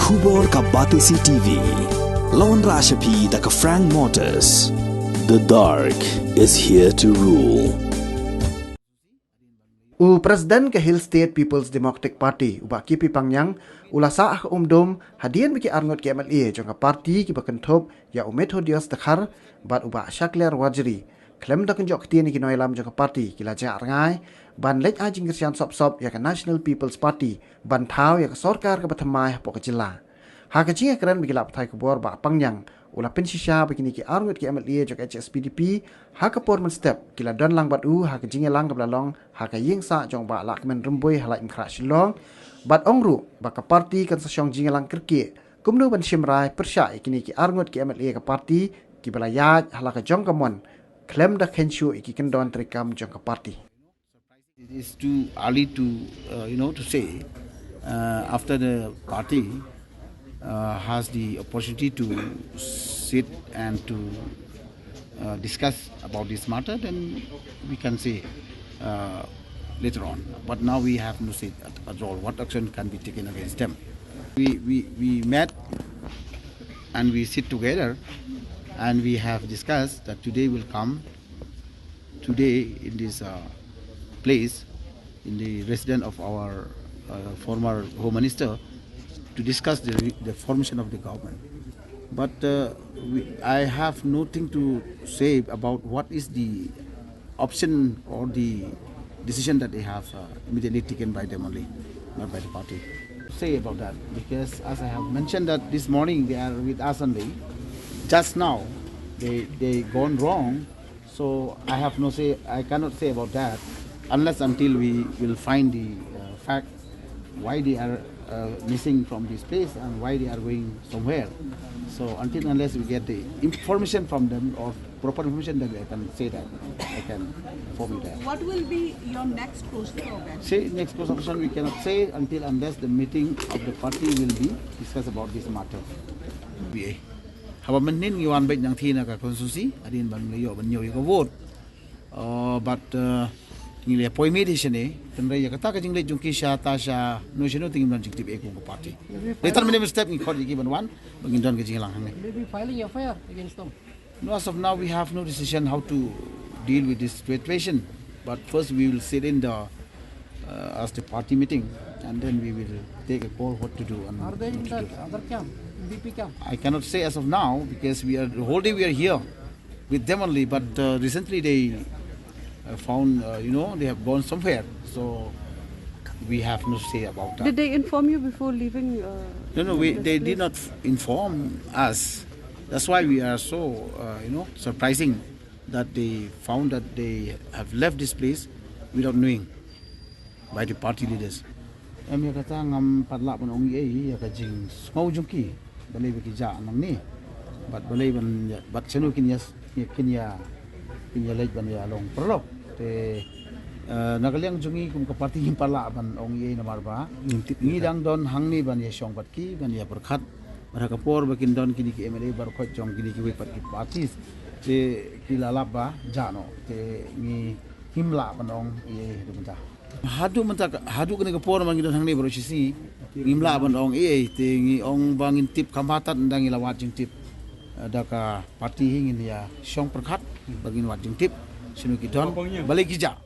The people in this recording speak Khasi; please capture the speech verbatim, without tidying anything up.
Khubor ka Batesi T V. Lawan Rashapi da ka Frank Motors. The dark is here to rule. U President ka Hill State People's Democratic Party, u Bah K P Pangniang, u la sah ha ka Umdum hadien ba ki arngut ki M L A jong ka party kiba kynthup ïa u Methodius Dkhar bad u Bah Shakliar Warjri, khlem da kynjoh ktien ïa ki nongïalam jong ka party, ki la jah rngai ban leit ai jingkyrshan sop sop ïa ka National People's Party ban thaw ïa ka sorkar kaba thymmai hapoh ka jylla. Ha ka jingïakren bad ki lad pathai khubor, Bah Pangniang u la pynshisha ba kine ki arngut ki M L A jong ka H S P D P ha ka por mynstep ki la don lang bad u ha ka jingïalang kaba la long ha ka ïing sah jong u Bah Lahkmen Rymbui ha Laitumkhrah, Shillong, bad ong ruh ba ka party kan sa shong jingïalang kyrkieh kumno ban shim rai pyrshah ïa kine ki arngut ki M L A ka party kiba la ïaid ha la ka jong ka mon khlem da kheiñ shuh ïa ki kyndon treikam jong ka party. It is too early to, uh, you know, to say, uh, after the party, uh, has the opportunity to sit and to, uh, discuss about this matter, then we can say, uh, later on. But now we have no say at, at all what action can be taken against them. We, we, we met and we sit together and we have discussed that today will come today in this, uh, place, in the residence of our, uh, former Home Minister, to discuss the, the formation of the government. But, uh, we, I have nothing to say about what is the option or the decision that they have, uh, immediately taken by them only, not by the party. Say about that, because as I have mentioned that this morning they are with us only. Just now, they, they gone wrong. So I have no say, I cannot say about that unless until we will find the, uh, fact why they are, uh, missing from this place and why they are going somewhere. So until unless we get the information from them or proper information, then I can say that. I can inform you that. What will be your next course of action? See, next course of action we cannot say until unless the meeting of the party will be discussed about this matter. B A. Haba mynhynnin ngi wan beit nangtei na ka constituency, hadien ban ïoh ban ïoh ïa ka vote. Uh, but, uh, ngi la poi meeting shane, tynrai ïa kata ka jingleit jong ki sha ta sha no shano te ngim don jingtip ei kum ka party. Later mynne mynstep ngi khot ïa ki ban wan, ba ngin don ka jingïalang hangne. Maybe filing F I R against them. No, as of now we have no decision how to deal with this situation. But first we will sit in the, uh, as the party meeting, and then we will take a call what to do and Are they what in to that do. Other camp, B P camp? I cannot say as of now because we are, the whole day we are here with them only. But, uh, recently they, uh, found, uh, you know, they have gone somewhere. So we have no say about that. Did they inform you before leaving? Uh, No, no, we, this they did place? Not inform us. That's why we are so, uh, you know, surprising that they found that they have left this place without knowing by the party leaders. Em, ïa kata ngam pat lah ban ong ei ei ïa ka jingsngew jong ki. Balei ba ki jah nangne. Bad balei ban ïa, bad shano kin ïa, kin ïa, kin ïa leit ban ïa long paralok. Te, eh, na ka liang jong ngi kum ka party ngim pat lah ban ong ei ei namar ba ngi dang don hangne ban ïa shong bad ki, ban ïa pyrkhat. Bad ha ka por ba kin don kine ki M L A baroh khoit jong kine kiwei pat ki parties, te ki la lap ba jah noh, te ngi, ngim lah ban ong ei ei haduh mynta. Haduh mynta ka, haduh kane ka por ba ngi don hangne baroh shi sngi, ngim lah ban ong ei ei, te ngi ong ba ngin tip kham bha tad ynda ngi la wad jingtip, eh, da ka party hi, ngin ïa shong pyrkhat ba ngin wad jingtip shano ki don, balei ki jah.